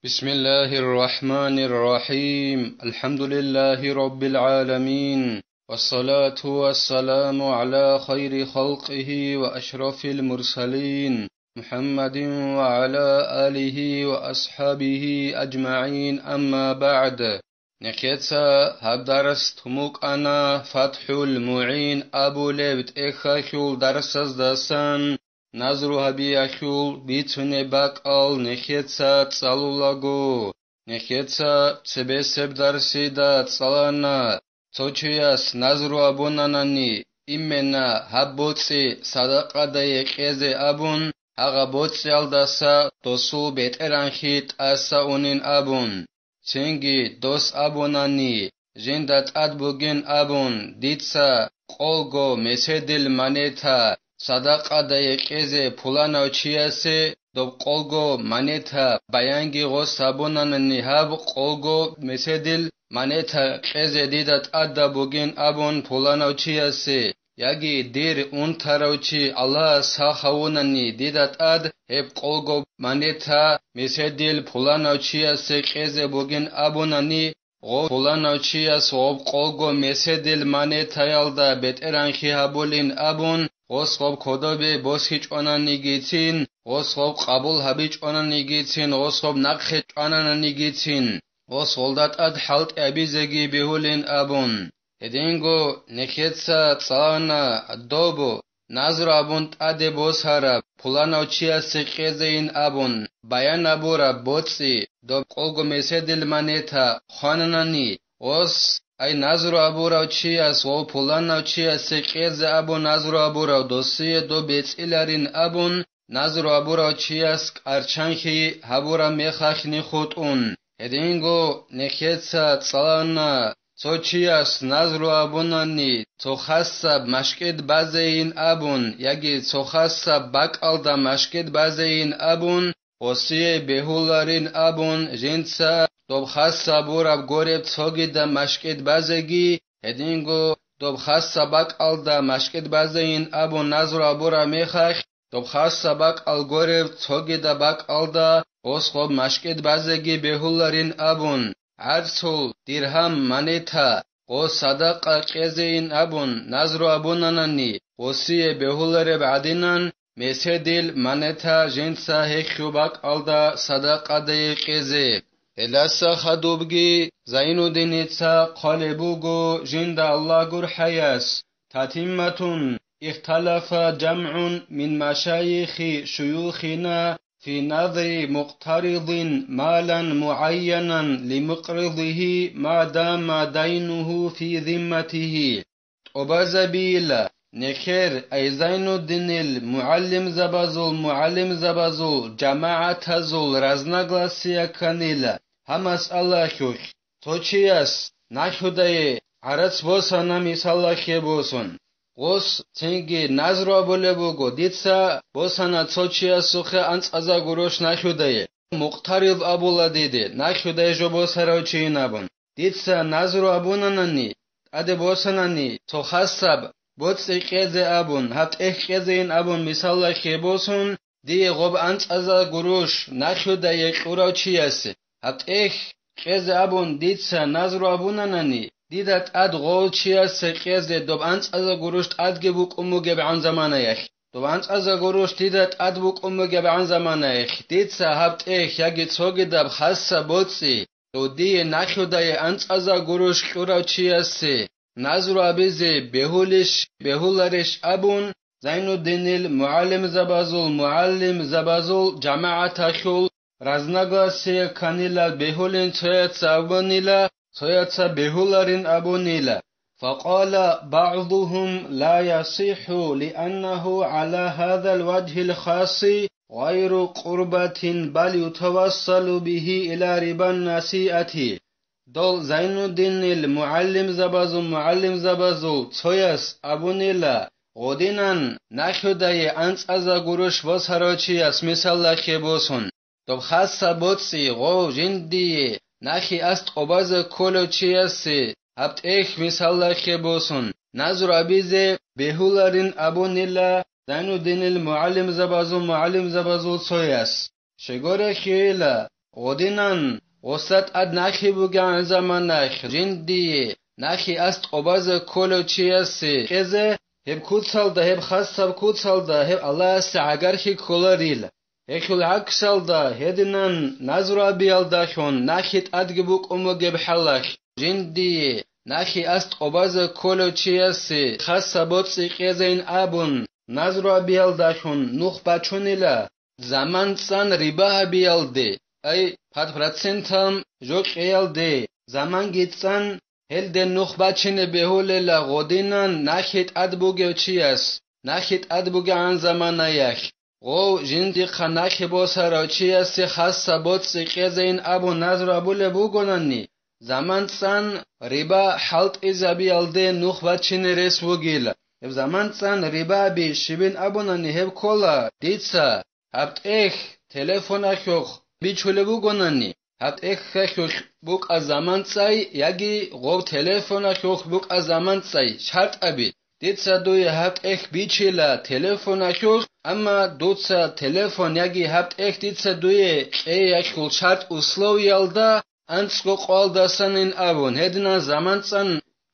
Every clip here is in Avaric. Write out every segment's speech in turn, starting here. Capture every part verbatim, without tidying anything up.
بسم الله الرحمن الرحيم. الحمد لله رب العالمين. والصلاة والسلام على خير خلقه وأشرف المرسلين محمد وعلى آله وأصحابه أجمعين. أما بعد. Нехеца гьаб дарс тумукъана ФатхӀул МугӀин абулеб тӀехьалъул дарсаздасан назру гьабиялъул бицунеб бакӀал нехеца цӀалулаго. Нехеца цебесеб дарсида цӀалана, цо чияс назру абунанани, имена гьаб боцӀи садакъадае кьезе абун, гьагъа боцӀиялдаса досул бетӀергьанлъи тӀаса унин абун. Цинги дос абунани, жинда тӀад бугин абун, дица къолго меседил манета садакъадае кьезе пуланав чиясе доб къолго манета баянги гъос абунанани, гьаб къолго меседил манета кьезе дида тӀадаб бугин абун пуланав чиясе, яги дир унтарав чи Аллагьас сахавунани дида тӀад гьеб къолго манета меседил пуланав чиясе кьезе бугин абунани, гъов пуланав чияс гъоб къолго меседил манетаялда бетӀергьанлъи гьабулин абун, гъос гъоб кодобе босичӀонанигицин, гъос гъоб къабул гьабичӀонанигицин, гъос гъоб нахъе чӀванананигицин, гъос гъолда тӀад хӀалтӀи абизеги бегьулин абун. Гьединго нехеца цӀалана добу назру абун тӀаде босараб пуланав чиясе кьезейин абун баян абураб боцӀи доб къолго меседил манета хвананани, ос, ай назру абурав чияс гъов пуланав чиясе кьезе абун назру абурав досие доб бецӀиларин абун, назру абурав чияс кӀарчанлъи гьабураб мехалъни хутӀун. Гьединго нехеца цӀалана, цо чияс назру абунани, цо хасаб машкӀид базейин абун, яги цо хасаб бакӀалда машкӀид базейин абун, гъосие бегьуларин абун, жинца доб хасаб бураб гореб цогидаб машкӀид базеги, гьединго доб хасаб бакӀалда машкӀид базейин абун назру абураб мехалъ, доб хасаб бакӀал гореб цогидаб бакӀалда гъос гъоб машкӀид базеги бегьуларин абун, гӀарцул диргьам манета гъос садакъа кьезейин абун назру абунанани, гъосие бегьулареб гӀадинан, меседил манета жинца гьелъул бакӀалда садакъадае кьезе. Гьелдаса хадубги Зайнуддиница хъвалеб буго жинда Аллагь гурхӀаяс, تتمة: اختلف جمع من مشايخ شيوخنا في نذر مقترض مالا معينا لمقرضه ما دام دينه في ذمته. ТӀубазабийила нехер ай Зайнуддинил мугӀалимзабазул мугӀалимзабазул жамагӀатазул разногласие кканила гьаб масъалаялъулъ. Цо чияс нахьудае гӀарац босана, мисалалъе босун. Гъос цинги назру абулеб буго, дица босана цо чиясухъе анцӀаза гурош нахьудае. Мукътарид абула диде, нахьудае жо босарав чийин абун. Дица назру абунанани, тӀаде босанани, цо хасаб боцӀи кьезе абун, гьаб тӀехь кьезейин абун, мисалалъе босун, дие гъоб анцӀаза гурош нахьудае кьурав чиясе, гьаб тӀехь кьезе абун дица назру абунанани, дида тӀад гъов чиясе кьезе доб анцӀаза гурош тӀадги букӀун бугебгӀан заманаялъ, доб анцӀаза гурош дида тӀад букӀун бугебгӀан заманаялъ, дица гьаб тӀехь яги цогидаб хасаб боцӀи, додие нахьудае анцӀаза гурош кьурав чиясе назру абизе бегьулищ, бегьуларищ абун, Зайнуддинил мугӀалимзабазул мугӀалимзабазул жамагӀаталъул разногласие кканила, бегьулин цояца абунила, цояца бегьуларин абунила. فقال بعضهم: لا يصح، لأنه على هذا الوجه الخاص غير قربة، بل يتوصل به إلى ربا النسيئة. Дол Зайнуддинил мугӀалимзабазул мугӀалимзабазул цояс абунила, гъодинан нахьудае анцӀаза гурош босарав чияс мисалалъе босун, доб хасаб боцӀи гъов жиндие нахьи аст тӀобазе кколев чиясе гьаб тӀехь мисалалъе босун назру абизе бегьуларин абунила Зайнуддинил мугӀалимзабазул мугӀалимзабазул цояс. Щегорехьейила, Гъодинан, гъоса тӀад нахи бугегӀан заманаялъ жиндие нахи аскӀобазе кколев чиясе кьезе, гьеб куцалда, гьеб хасаб куцалда, гьеб Аллагьасе гӀагархьи кколарила. Гьелъул гӀаксалда, гьединан назру абиялдалъун нахи тӀадги букӀун бугеб хӀалалъ, жиндие нахи аскӀобазе кколев чиясе хасаб боцӀи кьезейин абун назру абиялдалъун нух бачунила, заман цӀан риба гьабиялде, ай, пад процентал жо кьеялде, заманги цӀан гьелде нух бачине бегьулела гъодинан нахи тӀад бугев чияс, нахи тӀад бугегӀан заманаялъ. Гъов жиндихъа нахи босарав чиясе хасаб боцӀи кьезейин абун назру абулеб бугонани, заман цӀан риба хӀалтӀизабиялде нух бачине рес вугила. Гьеб заман цӀан рибаби щибин абунани гьеб ккола, дица гьаб тӀехь телефоналъухъ бичулеб бугонани, гьаб тӀехьалъухъ букӀа заман цӀай яги гъоб телефоналъухъ букӀа заман цӀай шартӀаби. Дица дуе гьаб тӀехь бичила телефоналъухъ, амма дуца телефон яги гьаб тӀехь дица дуе кьеялъул шартӀ условиялда анцӀго къоялдасанин абун, гьединан заман цӀан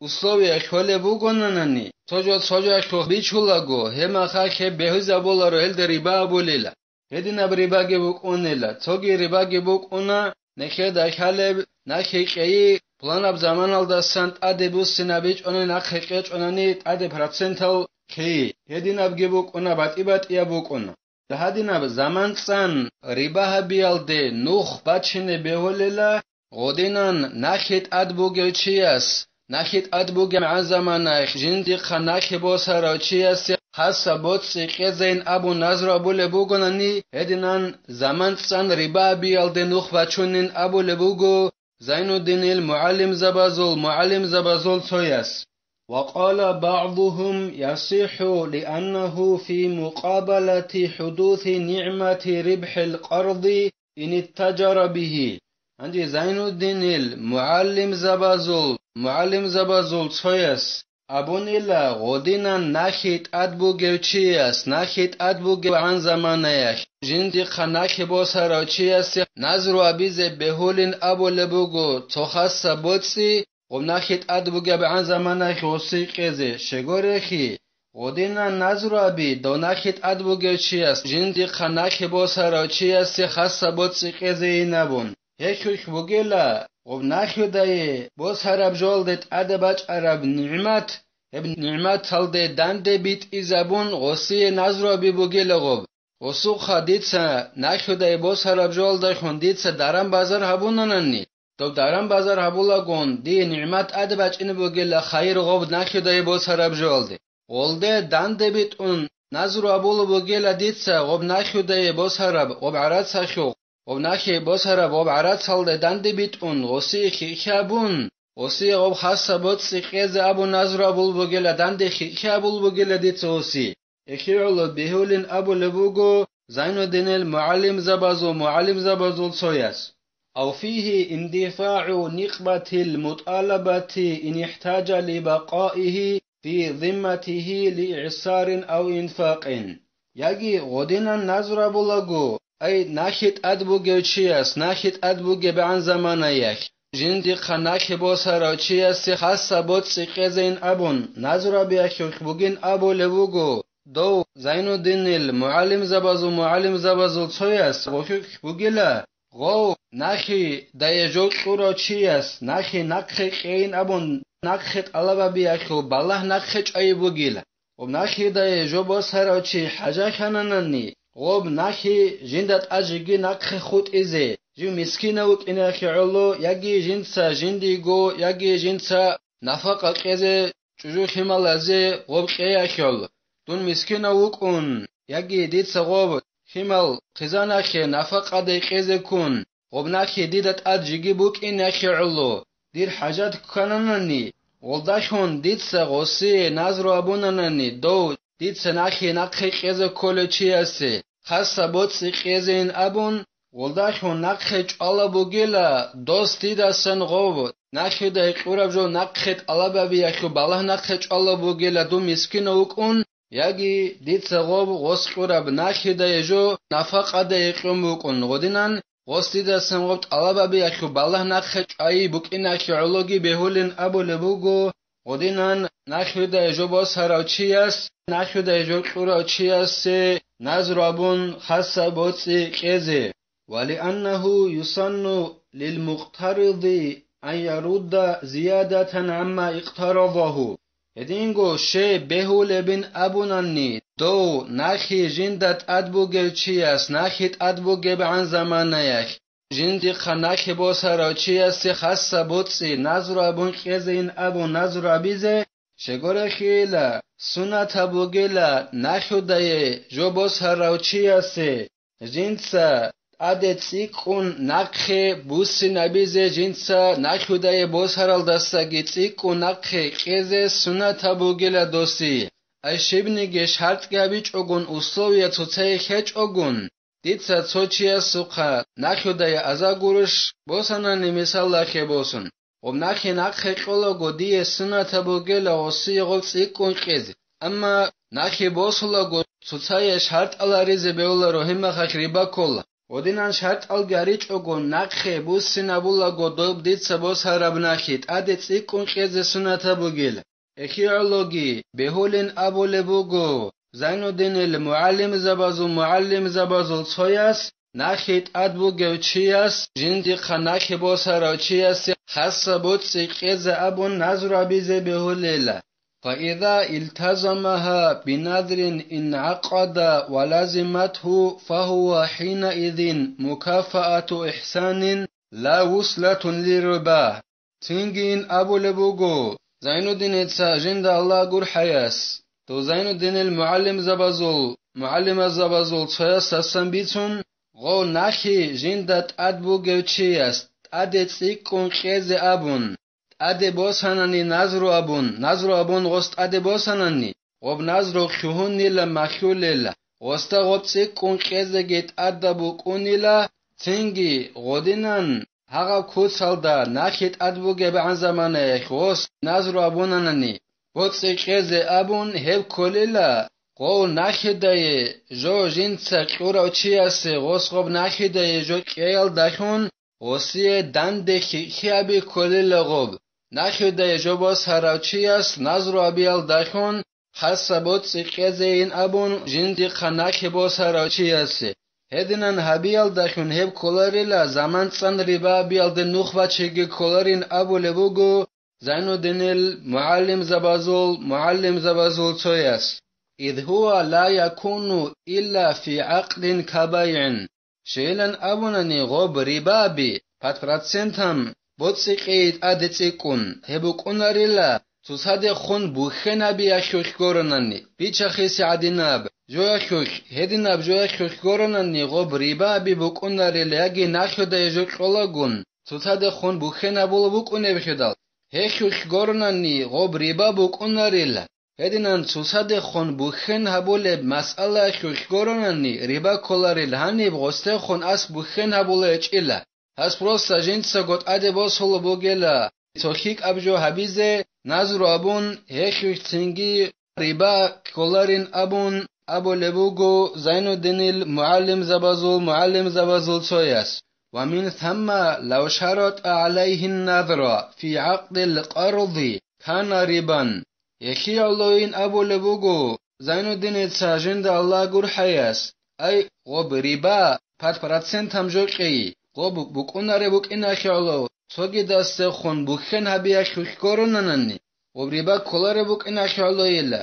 условия лъолеб бугонанани, цо жо цо жоялъухъ бичулаго, гьеб мехалъ гьеб бегьизабуларо, гьелда риба абулила. Гьединаб рибаги букӀунила, цоги рибаги букӀуна, нехеда хьалеб, нахи кьейи, пуланаб заманалдасан тӀаде буссинабичӀони нахъе кьечӀонани тӀаде процентал ккейи. Гьединабги букӀуна, батӀи-батӀияб букӀуна. Гьадинаб заман цӀан риба гьабиялде нух бачине бегьулела, гъодинан нахи тӀад бугев чияс, нахи тӀад бугебгӀан заманаялъ жиндихъа нахи босарав чиясе хасаб боцӀи кьезейин абун назру абулеб бугонани, гьединан заман цӀан риба гьабиялде нух бачунин абулеб буго Зайнуддинил мугӀалимзабазул мугӀалимзабазул цояс. وقال بعضهم يصح لأنه في مقابلة حدوث نعمة ربح القرض إن اتجر به. Гьанже Зайнуддинил мугӀалимзабазул, мугӀалимзабазул цояс абунила, гъодинан нахи тӀад бугев чияс, нахи тӀад бугебгӀан заманаялъ, жиндихъа нахи босарав чиясе назру абизе бегьулин абулеб буго цо хасаб боцӀи, гъоб нахи тӀад бугебгӀан заманаялъ гъосие кьезе, щегорехи, гъодинан назру аби, дов нахи тӀад бугев чияс, жиндихъа нахи босарав чиясе хасаб боцӀи кьезейин абун. Гьелъулъ бугела, гъоб нахьудае босараб жоялде тӀаде бачӀараб нигӀмат, гьеб нигӀматалде данде битӀизабун гъосие назру аби бугела гъоб. Гъосухъа дица нахьудае босараб жоялдалъун дица даран-базар гьабунанани, доб даран-базар гьабулагун дие нигӀмат тӀаде бачӀине бугела хайир гъоб нахьудае босараб жоялде. Гъолде данде битӀун назру абулеб бугела дица гъоб нахьудае босараб гъоб гӀарацалъухъ, гъоб нахьи босараб гъоб гӀарацалде данде битӀун гъосие хихьабун, гъосие гъоб хасаб боцӀи кьезе абун назру абулеб бугела данде хихьабулеб бугела дица гъосие. Эхиоло бегьулин абулеб буго Зайнуддинил мугӀалимзабазул мугӀалимзабазул цояс. أو فيه اندفاع نقمة المطالبة إن احتاج لبقائه في ذمته لإعسار أو إنفاق. Яги гъодинан назру абулаго, ай, нахьи тӀад бугев чияс, нахьи тӀад бугебгӀан заманаялъ, жиндихъа нахьи босарав чиясе хасаб боцӀи кьезейин абун, назру абиялъухъ бугин абулеб буго, дов Зайнуддинил мугӀалимзабазул мугӀалимзабазул цояс гъохьухь бугила, гъов нахьидае жо кьурав чияс нахьи нахъе кьейин абун, нахъе тӀалабабиялъул балагь нахъе чӀвайи бугила. Гъоб нахьидае жо босарав чи хӀажахьананани, гъоб нахьи жинда тӀад жеги нахъе хутӀизе, жив мискинав вукӀине гӀоло, яги жинца жиндиего, яги жинца нафакъа кьезе чӀужу-лъималазе гъоб кьеялъул, дун мискинав вукӀун, яги дица гъоб лъимал хъизаналъе нафакъаде кьезе ккун, гъоб нахьи дида тӀад жеги букӀин яхъе гӀоло, дир хӀажат ккананани, гъолдалъун дица гъосие назру абунанани, дов дица нахьи нахъе кьезе кколев чиясе хасаб боцӀи кьезейин абун, гъолдалъун нахъе чӀвала бугела, дос дидасан гъоб нахьида гьекъураб жо нахъе тӀалабабиялъул балагь нахъе чӀвала бугела дун мискинав вукӀун, яги дица гъоб гъос кьураб нахьидае жо нафакъаде гьекъун букӀун гъодинан, гъос дидасан гъоб тӀалабабиялъул балагь нахъе чӀвайи букӀиналъе гӀологи бегьулин абулеб буго, гъодинан нахъ гьудае жо босарав чияс, нахъ гьудае жо кьурав чиясе назру абун хасаб боцӀи кьезе. ولأنه يسن للمقترض أن يرد زيادة عما اقترضه. Гьединго щай бегьулебин абунани, дов нахъе жинда тӀад бугев чияс нахъе тӀад бугебгӀан заманаялъ, жиндихъа нахъе босарав чиясе хасаб боцӀи назру абун кьезейин абун назру абизе, щегорехъейила, сунатаб бугила нахъ гьудае жо босарав чиясе, жинца тӀаде цӀикӀкӀун нахъе буссинабизе, жинца нахъ гьудае босаралдасаги цӀикӀкӀун нахъе кьезе сунатаб бугила досе. Ай щибниги шартӀги гьабичӀогун, условия цоцае хьечӀогун, дица цо чиясухъа нахъ гьудае аза гурищ босанани, мисалалъе босун, гъоб нахъе нахъе кьолаго дие сунатаб бугила гъосие гъоб цӀикӀкӀун кьезе. Амма нахъе босулаго цоцае шартӀал гьаризе бегьуларо, гьебмехалъ риба ккола. Гъодинан шартӀалги гьаричӀого нахъе буссинабулаго доб дица босараб нахъе тӀаде цӀикӀкӀун кьезе сунатаб бугила. Эхиологи бегьулин абулеб буго Зайнуддинил мугӀалимзабазул мугӀалимзабазул цояс, нахъе тӀад бугев чияс жиндихъа нахъе босарав чиясе хасаб боцӀи кьезе абун назру абизе бегьулила. فإذا التزمها بنذر انعقد ولزمته فهو حينئذ مكافأة إحسان لا وصلة لربا. Цинги ин абулеб буго Зайнуддиница жинда Аллагь гурхӀаяс, дов Зайнуддинил мугӀалимзабазул мугӀалимазабазул цоясасан бицун, гъов нахъе жинда тӀад бугев чияс тӀаде цӀикӀкӀун кьезе абун, тӀаде босанани назру абун, назру абун гъос тӀаде босанани, гъоб назру хьугьунила махьулел, гъосда гъоб цӀикӀкӀун кьезеги тӀадаб букӀунила, цинги гъодинан гьагъаб куцалда нахъе тӀад бугебгӀан заманаялъ гъос назру абунанани, боцӀи кьезе абун гьеб кколила, гъов нахъе гьудае жо жинца кьурав чиясе гъос гъоб нахъе гьудае жо кьеялдалъун, гъосие данде хьихьи аби кколила гъоб, нахъе гьудае жо босарав чияс назру абиялдалъун, хасаб боцӀи кьезейин абун жиндихъа нахъе босарав чиясе. Гьединан гьабиялдалъун гьеб кколарила заман цӀан риба абиялде нух бачиги кколарин абулеб буго Зайнуддинил мугӀалимзабазул мугӀалимзабазул цояс. إذ هو لا يكون إلا في عقد كبيع. Щайилан абунани, гъоб рибаби, пад процентам боцӀи кьейи тӀаде цӀикӀкӀун, гьеб букӀунарила цоцадехун бухьенаби яхьухь горанани, бичахиси гӀадинаб жо яхьухь, гьединаб жо яхьухь горанани, гъоб рибаби букӀунарила яги нахъе гьудае жо кьолагун, цоцадехун бухьенабула букӀунеб хьедал, гьехьухь горанани, гъоб риба букӀунарила. Гьединан цоцадехун бухьен гьабулеб масъалаялъулъ горонани, риба кколарел гьаниб гъосдехун ас бухьен гьабула гьечӀила. Гьас просто жинцаго тӀаде босулеб бугела, цо лъикӀаб жо гьабизе назру абун, гьелъулъ цинги риба кколарин абун абулеб буго Зайнуддинил мугӀалимзабазул мугӀалимзабазул цояс. ومن ثم لو شرط عليه النذر في عقد القرض كان ربا. Гьелъие гӀолойин абулеб буго Зайнуддиница жинда Аллагь гурхӀаяс, ай, гъоб риба, пад процентам жо кьей, гъоб букӀунареб букӀиналъе гӀоло, цогидасдехун бухьен гьабиялъулъ горонанани, гъоб риба кколареб букӀиналъе гӀолойила.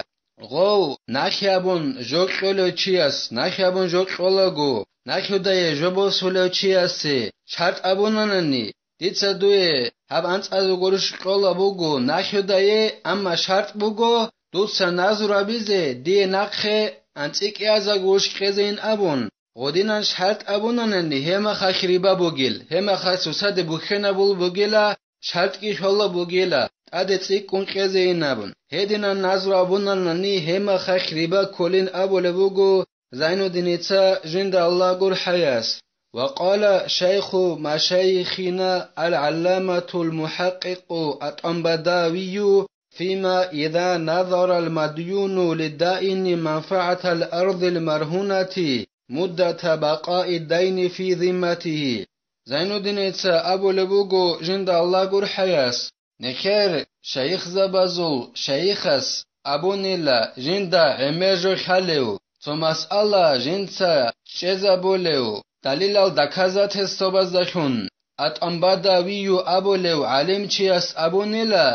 Гъов нахъе абун жо кьолев чияс, нахъе абун жо кьолаго, нахъе гьудае жо босулев чиясе шартӀ абунанани, дица дуе гьаб анцӀазул гурищ кьола буго нахъе гьудае, амма шартӀ буго, дуца назру абизе дие нахъе анцӀи кӀиаза гурищ кьезейин абун, гъодинан шартӀ абунанани, гьемахалъ риба бугел, гьемахалъ цоцаде бухьенабул бугела, шартӀги щола бугела, тӀаде цӀикӀкӀун кьезейин абун. Гьединан назру абунанани, гьемахалъ риба кколин абулеб буго Зайнуддиница жинда Аллагь гурхӀаяс. وقال شيخ مشايخنا العلامة المحقق الطنبداوي فيما إذا نذر المديون للدائن منفعة الأرض المرهونة مدة بقاء الدين في ذمته. Зайнуддиница абулеб буго жинда Аллагь гурхӀаяс, нехер шайихзабазул шайихас абунила жинда гӀемер жо лъалев, цо масъала жинца чӀезабулев, далилал доказательствабаздалъун, АтӀамбадавию абулев гӀалимчияс абунила,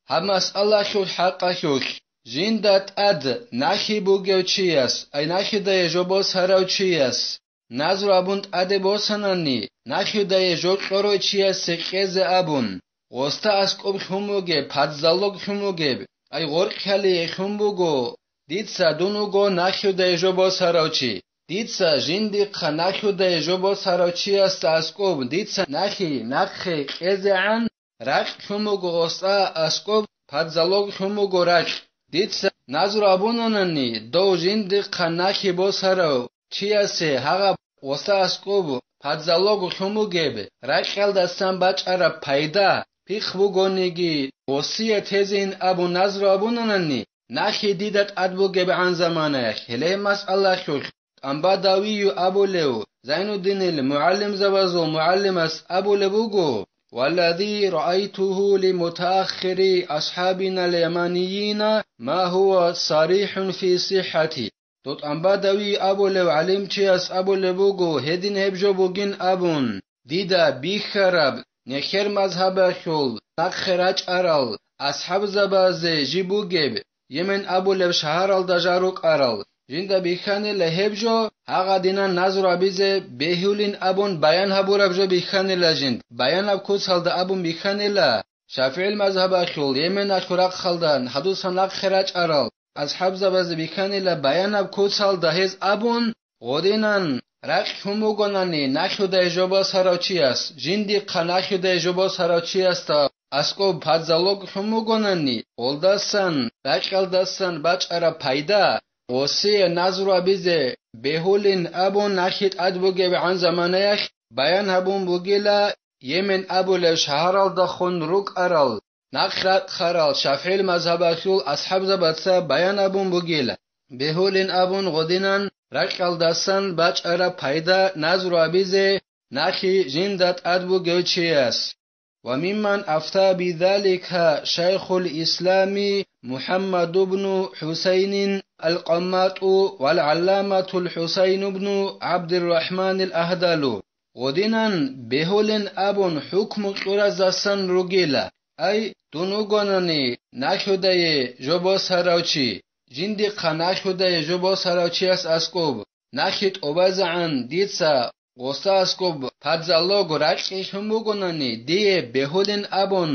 гьаб масъалалъул хӀакъалъулъ, жинда тӀад нахи бугев чияс, ай нахидае жо босарав чияс, назру абун тӀаде босанани, нахидае жо кьорой чиясе кьезе абун, гъосда аскӀоб лъун бугеб, подзалог лъун бугеб, ай гъоркьалие лъун буго, дица дун вуго нахидае жо босарав чи. Дица жиндихъа нахидае жо босарав чиясда аскӀоб дица нахи нахъе кьезегӀан, ракь лъун буго гъосда аскӀоб, подзалог лъун буго ракь. Дица назру абунанани, дов жиндихъа нахи босарав чиясе гьагъаб гъосда аскӀоб подзалог лъун бугеб ракьалдасан бачӀараб пайда пихъ бугониги, гъосие тезейин абун назру абунанани, нахи дида тӀад бугебгӀан заманаялъ, гьеле масъалалъулъ ТӀамбадавию абулев, Зайнуддинил мугӀалимзабазул мугӀалимас абулеб буго: «Валлади раайтуху ли мутааххири асхӀабинал яманийина ма гьува сарихӀун фи сихӀати». Дов ТӀамбадавий абулев гӀалимчияс абулеб буго гьедин гьеб жо бугин абун, дида бихьараб, нехер мазгьабалъул нахъе рачӀарал асхӀабзабазе жиб бугеб, Йемен абулеб шагьаралда жал рукӀарал, жинда бихьанила гьеб жо, гьагъадинан назру абизе бегьулин абун баян гьабураб жо бихьанила жинд, баянаб куцалда абун бихьанила, ШафигӀил мазгьабалъул, Йеменалъул рахъалда гьадусан нахъе рачӀарал асхӀабзабазе бихьанила баянаб куцалда гьез абун, гъодинан ракь лъун бугонани нахьудай жо босарав чияс, жиндихъа нахьудай жо босарав чиясда аскӀоб подзалог лъун бугонани, гъолдасан, ракьалдасан бачӀараб пайда, гъосие назру абизе бегьулин абун нахьи тӀад бугебгӀан заманаялъ баян гьабун бугила, Йемен абулеб шагьаралдахун рукӀарал, нахъ ракӀарал ШафигӀил мазгьабалъул асхӀабзабаца баян абун бугила, бегьулин абун гъодинан ракьалдасан бачӀараб пайда назру абизе нахьи жинда тӀад бугев чияс. وممن أفتى بذلك شيخ الإسلام محمد بن حسين القماط والعلامة الحسين بن عبد الرحمن الأهدل. Гъодинан бегьулин абун хӀукму кьуразасан ругила, ай, дун вугонани нахьудае жо босарав чи, жиндихъа нахьудае жо босарав чияс аскӀоб, нахьи тӀубазегӀан дица гъосда аскӀоб подзалог ракьи лъун бугонани, дие бегьулин абун,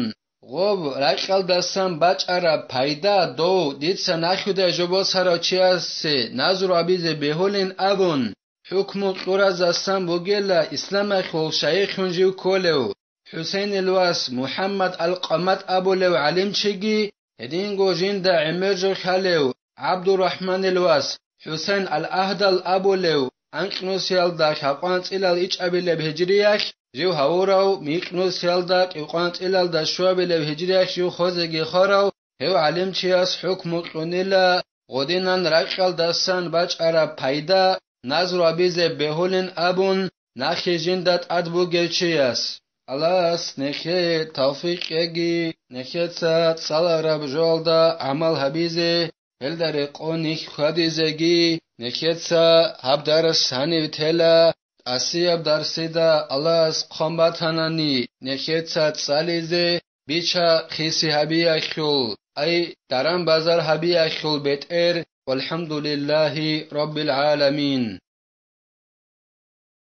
гъоб ракьалдасан бачӀараб пайда дов дица нахьудае жо босарав чиясе назру абизе бегьулин абун, хӀукму кьуразасан бугела исламалъул шайихун жив кколев, ХӀусейнил вас МухӀаммад ал-Къамат абулев гӀалимчиги, гьединго жинда гӀемер жо лъалев ГӀабдурахӀманил вас ХӀусейн ал-Агьдал абулев, анкьнусиялда лъабкъванцӀилал ичӀабилеб гьижриялъ, жив гьавурав, микьнусиялда кӀикъванцӀилалда щуабилеб гьижриялъ жив хозеги хварав, гьев гӀалимчияс хӀукму кьунила, гъодинан ракьалдасан бачӀараб пайда назру абизе бегьулин абун, нахьи жинда тӀад бугев чияс. Аллагьас нехее тавфикъ кьеги, нехеца цӀалараб жоялда гӀамал гьабизе, гьелда рекъон нихь хьвадизеги, нехеца гьаб дарс гьанив тела, тӀасияб дарсида Аллагьас хъван батанани, нехеца цӀализе, бича-хиси гьабиялъул, ай, даран-базар гьабиялъул бетӀер, валхӀамдулиллагьи раббил гӀаламин.